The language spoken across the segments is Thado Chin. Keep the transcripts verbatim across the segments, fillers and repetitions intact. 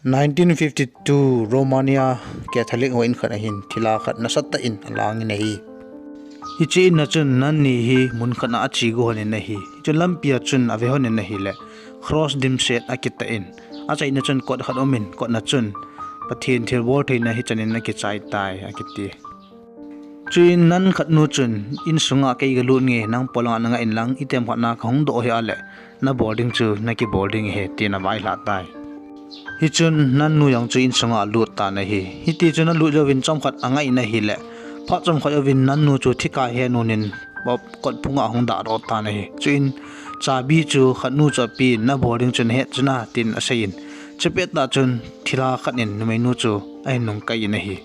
Nineteen fifty-two Romania Catholic ho in khat ahin thilha khat nasatah in alangin ahi. Hiche in a chun nun ni hi mun khat a ache go lhonin ahi. Hichun lampi a chun ave lhonin ahile cross dimset akitah in, achaina chun kot khat umin, kot na chun Pathen thilbol theina hichan in akichai tai akiti. Chuin nun khat nu chun, insunga kei galut nge, nang polang a nanga in lang, item khat na kahung doh hih a le nabol ding chu nakibol ding ahi, tin avaihlah tai. Hichun nun nu jong chu insunga alut tan ahi. Hiti chun alut jouvin chomkhat angai in ahile, phat chomkhat jouvin nun nu chu thikai he nunin kot phunga ahung dahdoh tan ahi. Chuin chabi chu khat nu chu apen, nabol ding chu nahet chu na, tin aseiyin. Chupet tah chun thilha khat in numei nu chu ahin nungkai in ahi.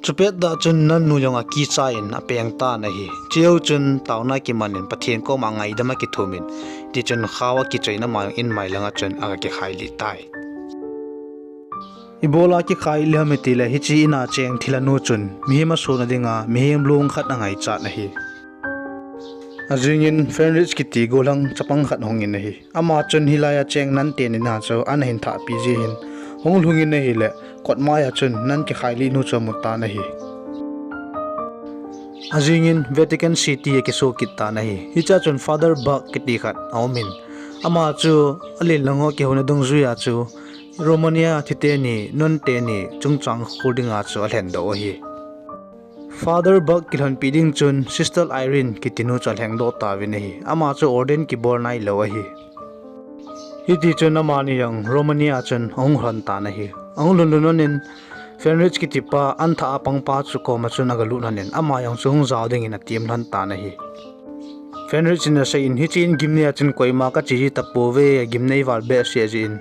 Chupet tah chun nun nu jong akicha in apeng tan ahi. Chujou chun taona kiman in Pathen koma ngaidam akithum in, tichun khao akichoi in ama jong in mai langa chun aga kikhailih tai. Ibola kikhailih ham itile hiche in a cheng thilha nu chun mihem asona dinga mihem long khat angaichat ahi. Ajingin Fenrich kiti gollhang chapang khat ahungin ahi. Ama chun hilai a cheng nun teni na chu ana hin thahpi jeh hin hung lhungin ahile, kot mai a chun nun kikhailih nu chu amu tan ahi. Ajingin Vatican City akiso kit tan ahi. Hichea chun Father Buck kiti khat aumin, ama chu alen lang ho kihouna dungjui a chu Romania thi teni, nun teni chungchang khol dinga chu alhendoh ahi. Father Buck kilhonpi ding chun Sister Irene kiti nu chu alhengdoh tauvin ahi. Ama chu ordain kibol nailou ahi. Hiti chun amani jong Romania chun ahung lhon tan ahi. Ahung lhun lhun in Fenrich kitipa anthah a pangpa chu koma chun agalut lhonin, ama jong chu hung jao dingin atem lhon tan ahi. Fenrich in aseiyin, hiche in gimnei a chun koima kache ji tapouve, gimnei val behseh jeh in.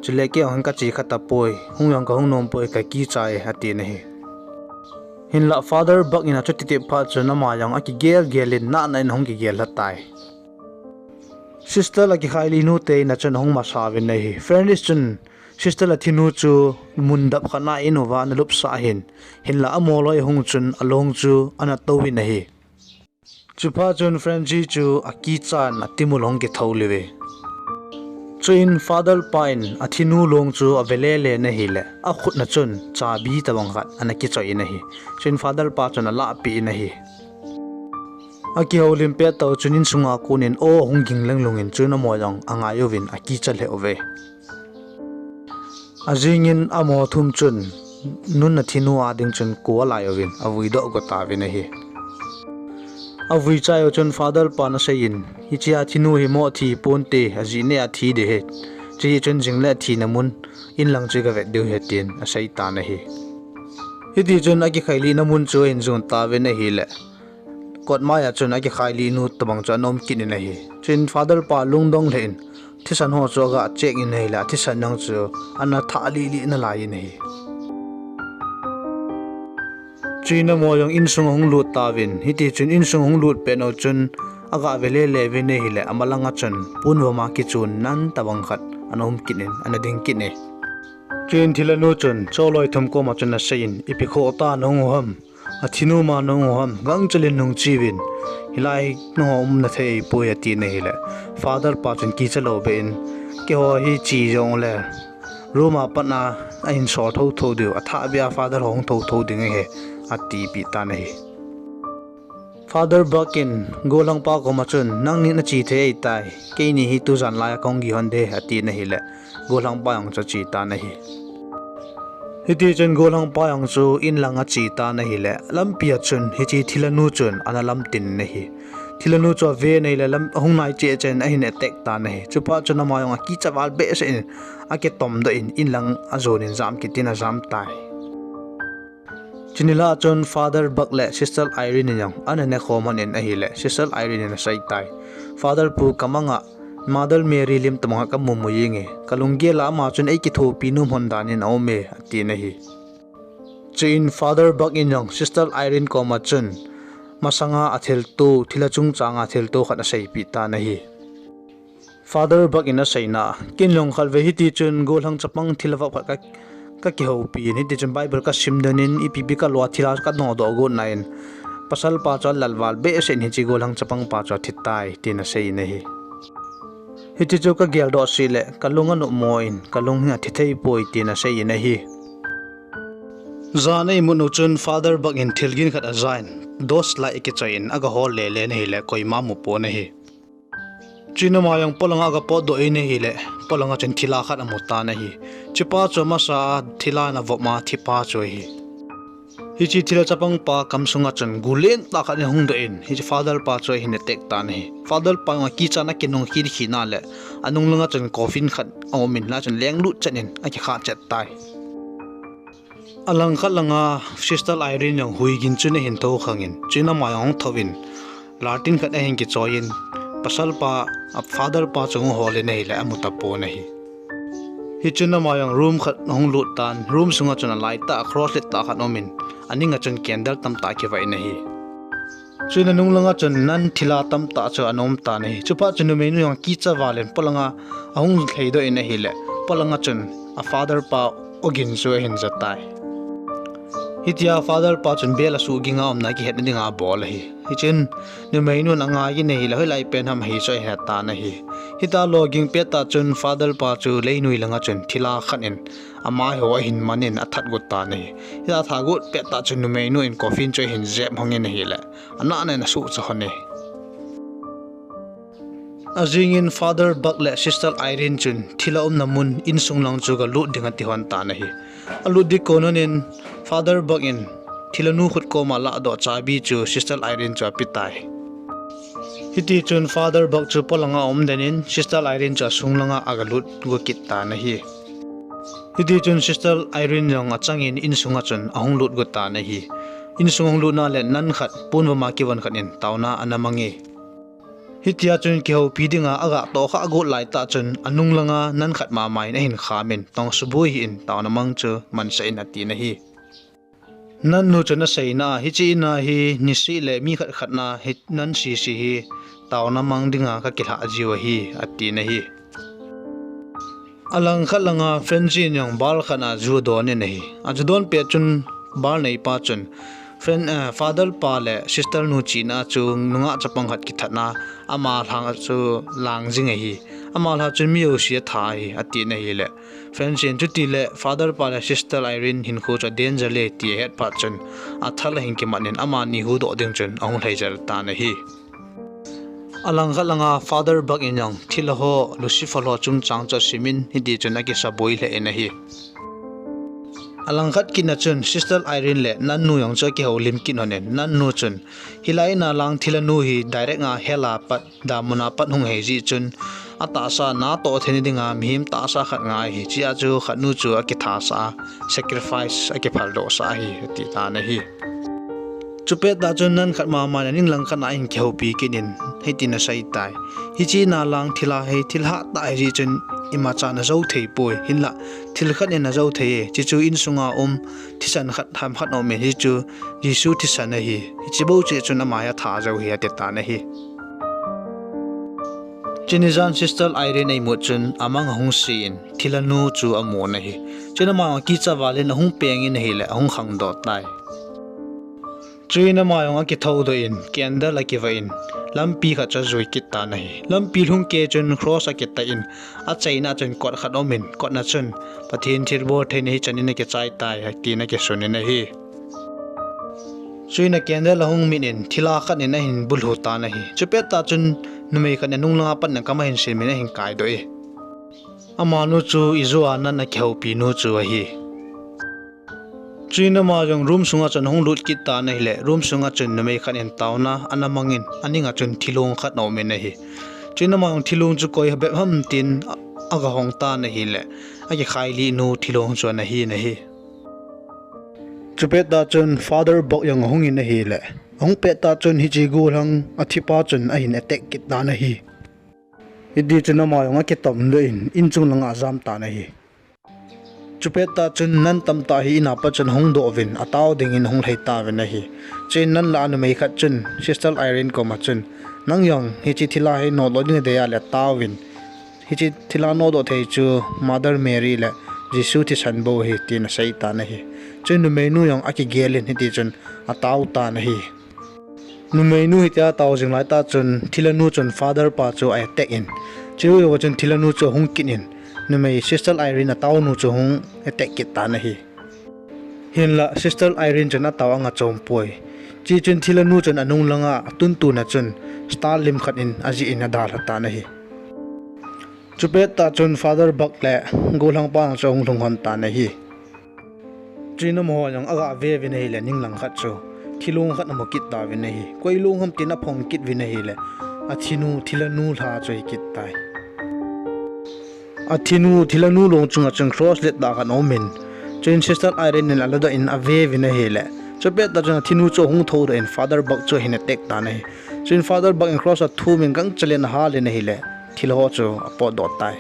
Chule kei jong hin kache kha tapoi, hung jong kahung nompoi, kakichai, atin ahi. Hinlah Father Buck in achuti tep phat chun ama jong akigel gel in nahna in ahung kigel lha tai. Sister a kikhailih nu te in a chun ahung masa uvin ahi. Fenrich chun Sister a thinu chu mun dap khat a in uva ana lupsah ahin, hinlah amaho loi ahung chun along chu ana touvin ahi. Chuphat chun Frenchie chu akichan atimul ahung kithou liuve. Chuin Father pa in athinu long chu ave lele in ahile, akhut na chun chabi tabang khat ana kichoi in ahi. Chuin Father pa chun alahpeh in ahi. Akihoulim pet tah chun insunga konin aw ahung ging leng lungin chun amaho jong angai uvin akicha lheh uve. Ajingin amaho thum chun nun athinu a ding chun ko alai uvin avuidoh go tauvin ahi. Avui chai uchun Father pan aseiyin, hichea thinu hi moh thi ponte, ajinei a thi ding ahi. Chuti chun jingle athina mun inlang chu gavet diu ahi tin aseitan ahi. Hiti chun akikhailihna mun chu ahin jon tauvin ahile, kot mai a chun akikhailih nu tabang chu ana um kit in ahi. Chuin Father pa lungdong lheh in thisan ho chu aga check in ahile, athisan jong chu ana thah lih lih nalai in ahi. Chuin amaho jong insung ahung lut tauvin, hiti chun insung ahung lut pet uchun aga ve lele uvin ahile, amalanga chun ponvom a kichon nun tabang khat ana um kit in ana ding kit e. Chuin thilhanu chun choloi thum koma chun aseiyin, ipi khoh tah a nahung u ham, athinu ma nahung u ham, gangchel in nung cheuvin, hilai nangho umna thei ahipoi atin ahile, Father pa chun kicha lou beh in, keiho hi che jongle room a pat a ahin sol thotho diu, athahbeh a Father ho hung thotho ding ahi, atipeh tan ahi. Father Buck in gollhangpa koma chun, nangni nache thei ahitai, keini hi tujan lai a kahung gihon ding ahi, atin ahile, gollhangpa jong chu ache tan ahi. Hiti chun gollhangpa jong chu inlang ache tan ahile, lampi a chun hiche thilhanu chun ana lamtin in ahi. Thilhanu chu aven ahile, lam ahung nai cheh cheh in ahin attack tan ahi. Chuphat chun ama jong akicha val behseh in akitomdoh in, inlang ajon in jam kit in ajam tai. Chuni lah a chun Father Buck le Sister Irene in jong ana nekhom lhon in ahile, Sister Irene in aseitai, Father pu, kamanga Mother Mary lim tabang khat kamu mu jenge, kalunggel a ama chun eikithopi nom lhon dan in aume, atin ahi. Chuin Father Buck in jong Sister Irene koma chun masanga athilto, thilha chungchanga thilto khat aseipeh tan ahi. Father Buck in aseina, ken jong khatvei hiti chun gollhang chapang thilha vop khat ka, kakihoupi in, hiti chun Bible kasim den in, ipi ipi kalo a thilha kanodoh got na in, pasalpa chu alal val behseh in hiche gollhang chapangpa chu athitai, tin aseiyin ahi. Hiche chu kageldoh seh le kalung anopmo in, kalung hi athi thei poi tin asei in ahi. Jan a imut u chun Father Buck in thilgin khat ajan, torch light akichoi in agahol lele in ahile koima amu pon ahi. Chuin ama jong polanga agapotdoh in ahile, polanga chun thilha khat amu tan ahi. Chupa chu amasa a thilha in avop a thipa chu ahi. Hiche thilha chapang pa kamsunga chun gulen tah khat in ahung doh in, hiche Father pa chu ahin attack tan ahi. Father pa jong akichat in akinung kit khit na le, anung langa chun coffin khat aum in, la chun lenglut chet in akikha chet tai. Alangkhat langa Sister Irene jong huigin chun ahin thou khang in, chuin ama jong ahung thou in, latin khat ahin kichoi in, pasal pa, a Father pa chu ahung hol in ahile amu tapon ahi. Hichun ama jong room khat ahung lut tan, room sunga chun alai tah, cross let tah khat aum in, aninga chun candle tamtah akivah in ahi. Chuin anung langa chun nun thilha tamtah chu ana um tan ahi. Chuphat chun numeinu jong akicha val in polanga ahung lhaidoh in ahile, polanga chun a Father pa ogin chu ahin ja tai. Hitia Father pa chun bel asuh ging a umna akihetna dinga abol ahi. Hichun numeinun angai in ahile, hoilai pen ham ahi chu ahin he tan ahi. Hitia lou ging pettah chun Father pa chu leinoi langa chun thilha khat in amai ho ahin man in athat got tan ahi. Hitia athat got pettah chun numeinu in coffin chu ahin jep hong in ahile, anahna in asuhcha hon e. Ajing in Father Buck le Sister Irene chun thilha umna mun insung lang chu galut ding ati hon tan ahi. Alut ding kon hon in Father Buck in thilha nu khut koma ladoh chabi chu Sister Irene chu ape tai. Hitichun Father Buck chu polanga aum den in Sister Irene chu asung langa agalut go kit tan ahi. Hitichun Sister Irene jong achang in insunga chun ahung lut got tan ahi. Insung ahung lutna le nun khat ponvoma kivon khat in taona ana mang e. Hitia chun kihoupi dinga agatohkhah got laitah chun anung langa nun khat mama in ahin kham in, tong suboi hih in, taona mang chu mansah in atin ahi. Nun nu chun aseina a, hiche in a hi niseh le mi khat khat na hi nun sese hi taona mang dinga kakilhah jiu ahi, atin ahi. Alangkhat langa Francine jong bar khat a ju adon in ahi. Aju don pet chun bar neipa chun Father pa le Sister nu chena chu nungah chapang khat kithatna, ama lhang chu lang jing ahi. Ama lha chun mi jouse atha ahi, atin ahile, Francine chutile Father pa le Sister Irene hinkho chu danger le ti ahet phat chun athal ahin kimat in amani huhdoh ding chun ahung lhai jel tan ahi. Alangkhat langa Father Buck in jong thilha ho, Lucifer ho chungchang chu asimin hitichun akisaboi lheh in ahi. Alangkhat kitna chun Sister Irene le nun nu jong chu akihoulim kit hon in, nun nu chun hilai in a lang thilha nu hi direct a hell a pat, damun a pat hung ahi jeh chun atahsa natoh theina dinga mihem tahsa khat ngai ahi, chea chu khatnu chu akithasah a, sacrifice akiphaldohsah ahi, ati tan ahi. Chupettah chun nun khat mama in aning langkhat a ahin kihoupi kit in hitin asei tai. Hiche in a lang thilha hi thil hattah ahi jeh chun imacha in ajou theipoi, hinla thil khat in ajou thei e, chuchu insunga um thisan khat ham khat aum in, hichu Jesu thisan ahi, hiche bou cheh chun ama hi atha jou ahi, ati tan ahi. Chuni jan Sister Irene a imut chun amang ahung se in thilha nu chu amun ahi. Chuin ama jong akicha val in ahung peng in ahile ahung khangdoh tai. Chuin ama jong akithoudoh in candle akivah in lampi khat chu ajui kit tan ahi. Lampi lhung kei chun cross akitah in, achaina chun kot khat aum in, kotna chun Pathen thilbol theina hichan in akichai tai, tin akisun in ahi. Chuin a candle ahung mit in thilha khat in ahin bulhu tan ahi. Chupettah chun numei khat in anung langa pat in akam ahin sim in ahin kaidoh e. Amanu chu ijou a nun akihoupi nu chu ahi. Chuin ama jong room sunga chun ahung lut kit tan ahile, room sunga chun numei khat in taona ana mang in, aninga chun thilong khat aum in ahi. Chuin ama jong thilong chu koi bep ham tin agahong tan ahile, akikhailih nu thilong chu ana hin ahi. Chupettah chun Father Buck jong ahung in ahile, ahung pettah chun hiche gollhang athipa chun ahin attack kit tan ahi. Hitichun ama jong akitomdoh in inchung langa ajam tan ahi. Chupettah chun nun tamtah hi in a pat chun ahung doh uvin, atao dingin ahung lhai tauvin ahi. Chuin nun lah a numei khat chun Sister Irene koma chun, nang jong hiche thilha hi nodoh ding nadei a le taovin, hiche thilha nodoh thei chu Mother Mary le Jesu thisan bou ahi, tin asei tan ahi. Chuin numeinu jong akigel in hitichun atao tan ahi. Numeinu hitia atao jing laitah chun thilhanu chun Father pa chu a attack in, Chujouva chun thilhanu chu ahung kit in, numei Sister Irene ataonu chu ahung attack kit tan ahi. Hinlah Sister Irene chun atao anga chompoi. Chuchun thilhanu chun anung langa atuntuna chun star lim khat in ajih in adalha tan ahi. Chupettah chun Father Buck le gollhangpa chu ahung lhung lhon tan ahi. Chuin amaho jong aga ve uvin ahile, ninglang khat chu thilong khat amu kit tauvin ahi. Koi long ham tin aphong kit uvin ahile, athinu, thilhanu lha chu ahi kit tai. Athinu, thilhanu long chunga chun cross let tah khat aumin, chuin Sister Irene in aladoh in ave uvin ahile, chupettah chun athinu chu ahung thoudoh in Father Buck chu ahin attack tan ahi. Chuin Father Buck in cross athumin gangchel in ahal in ahile, thilha ho chu apotdoh tai.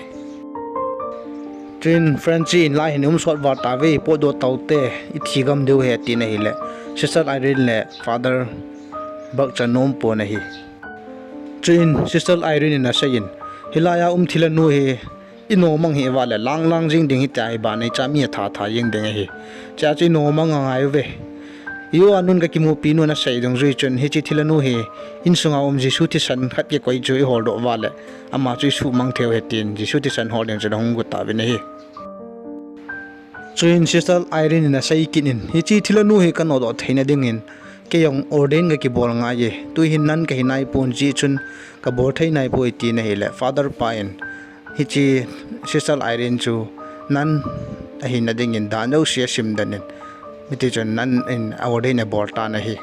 Chuin Francis in, lai hin umsot val tauve, ipotdoh taute, ithi gam diu ahi, atin ahile, Sister Irene le Father Buck chu anompon ahi. Chuin Sister Irene in aseiyin, hilaiya um thilhanu hi inomang hih uva le langlang jing ding ahi, tia hi banei cha mi atha tha jing ding ahi. Chea chu inomang angai uve. Ijeh inem kakimupi nun asei dungjui chun hiche thilhanu hi insunga um Jesu thisan khat kikoi chu iholdoh uva le ama chu isuhmang theiu ahi, tin Jesu thisan hol ding chun ahung go tauvin ahi. Chuin Sister Irene in asei kit in, hiche thilhanu hi kanodoh theina dingin, kei jong ordain kakibol ngai e, tuhin nun kahi naipon, hijeh chun kabol thei naipoi, atin ahile, Father pa in hiche Sister Irene chu nun ahina dingin dan jouse asimden in, hitichun nun in ordain abol tan ahi.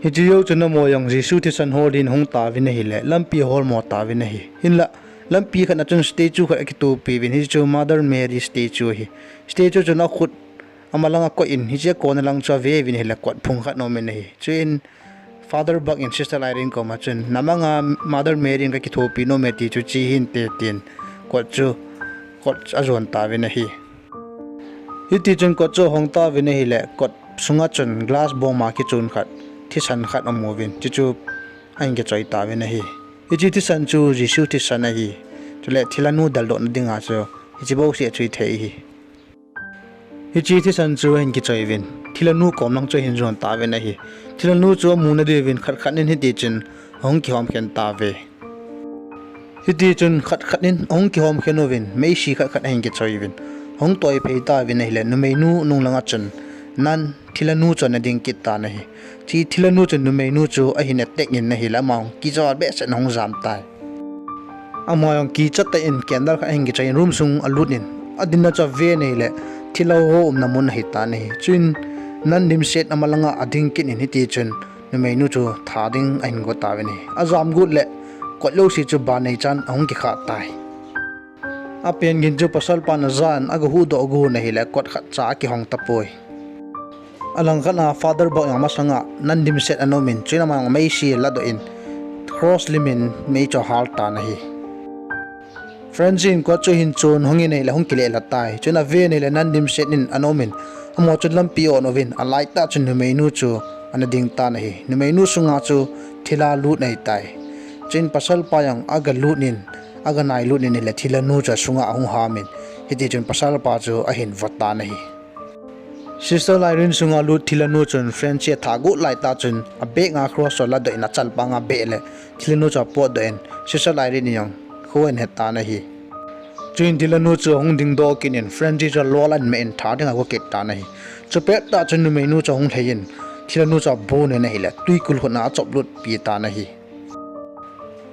Hiche jou chun amaho jong Jesu thisan hol din ahung tauvin ahile, lampi aholmo tauvin ahi. Hinlah lampi khat a chun statue khat akitopiuvin, hichu Mother Mary statue ahi. Statue chun akhut amalanga akoiyin, hiche akona lang chu aveuvin ahile, kot phung khat aumin ahi. Chuin Father Buck in Sister Irene koma chun, namanga Mother Mary in kakithopi nome ti chu che hinte, tin kot chu, kot ajon tauvin ahi. Hitichun kot chu ahong tauvin ahile, kot sunga chun glass bomb a kichon khat, thisan khat aumuvin, chuchu ahin kichoi tauvin ahi. Hiche thisan chu Jesu thisan ahi. Chule thilhanu deldohna dinga chu hiche bouseh chu hithei ahi. Hiche thisan chu ahin kichoiuvin, thilhanu kom lang chu ahin jon tauvin ahi. Thilhanu chu amuna diuvin khat khat in hitichun ahung kihomkhen tauve. Hitichun khat khat in ahung kihomkhen uvin, meisi khat khat ahin kichoiuvin, ahung toiphei tauvin ahile, numeinu nunglanga chun nun thilhanu chu ana ding kit tan ahi. Hiche thilhanu chun numeinu chu ahin attack in ahile, ama jong kija behseh in ahung jam tai. Ama jong kichatah in candle khat ahin kichoi in room sung alut in, adinna chu aven ahile, thilha ho umna mun ahitan ahi. Chuin nun dimset amalanga ading kit in, hitichun numeinu chu tha ding ahin go tauvin ahi. Ajam got le kot jouse chu banei chan ahung kikhah tai. Apen gin chu pasalpan ajan, aga huhdoh gon ahile, kot khatcha akihong tapoi. Alangkhat a Father Buck jong amasanga nun dimset ana umin, chuin ama jong meisi aladoh in, cross limin mei chu ahal tan ahi. Francis in kot chu ahin chon hongin ahile, ahung kilelha tai. Chuin aven ahile, nun dimset in ana umin, amaho chun lampi aon uvin, alaitah chun numeinu chu ana ding tan ahi. Numeinu sunga chu thilha lut ahitai. Chuin pasalpa jong aga lut in, aga nailut in ahile, thilhanu chu asunga ahung hamin, hitichun pasalpa chu ahin vo tan ahi. Sister Irene sunga lut thilhanu chun Francis atha got laitah chun abag a cross chu aladoh in achalpang abeh le thilhanu chu apotdoh in Sister Irene in jong kho ahin he tan ahi. Chuin thilhanu chu ahung dingdoh kit in Francis chu alol ahin meh in tha dinga ago kit tan ahi. Chupettah chun numeinu chu ahung lhei in thilhanu chu abon in ahile, twikul khut a achop lutpi tan ahi.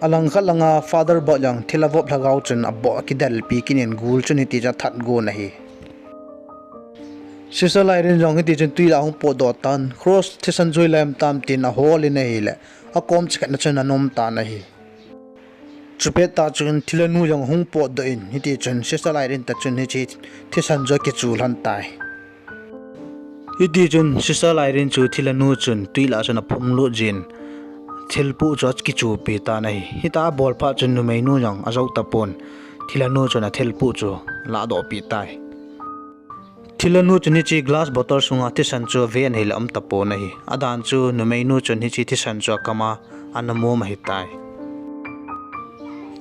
Alangkhat langa Father Buck jong thilha vop lhagao chun aboh akidelpi kit in gul chun hitichun athat gon ahi. Sister Irene jong hitichun twi lah ahung potdoh tan, cross thisan chu hoilai ham tam tin ahol in ahile, akom chekhat na chun ana um tan ahi. Chupettah chun thilhanu jong ahung potdoh in, hitichun Sister Irene tah chun hiche thisan chu akichu lhon tai. Hitichun Sister Irene chu thilhanu chun twi lah chun aphumlut jin, thilpoh chu akichupi tan ahi. Hitia abol phat chun numeinu jong ajou tapon, thilhanu chun athilpoh chu aladohpi tai. Thilhanu chun hiche glass bottle sunga thisan chu aven ahile aum tapon ahi. Adan chu numeinu chun hiche thisan chu akama ana mom ahitai.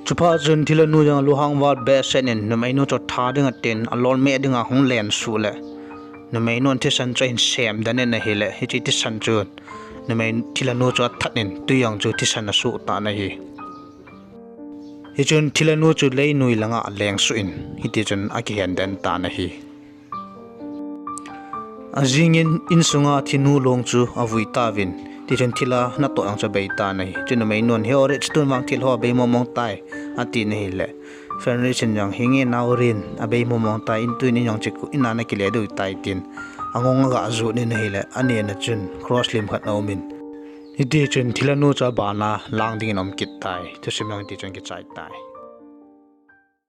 Chuphat chun thilhanu jong alunghang val behseh in numeinu chu tha dinga tin alol meh dinga ahung lensuh le, numeinun thisan chu ahin semden in ahile, hiche thisan chu numei, thilhanu chu athat in twi jong chu thisan asuh tan ahi. Hichun thilha nu chu lei noi langa aleng suh in, hiti chun akihen den tan ahi. Ajing in insunga thinu long chu avui tauvin, tichun thilha natoh jong chu abei tan ahi. Chun numei nun, "He Orich, tun vang thil ho abei mong mong tai," ati na ahile, Fenris in jong, "Hinge Naorin, abei mong mong tai, in tun in jong chu in a nakile diu tai," tin angong aga jot in ahile, aneh na chun cross lim khat aum in, hiti chun thilha nu chu abana lang dingin aum kit tai. Thusim jong hiti chun kichai tai.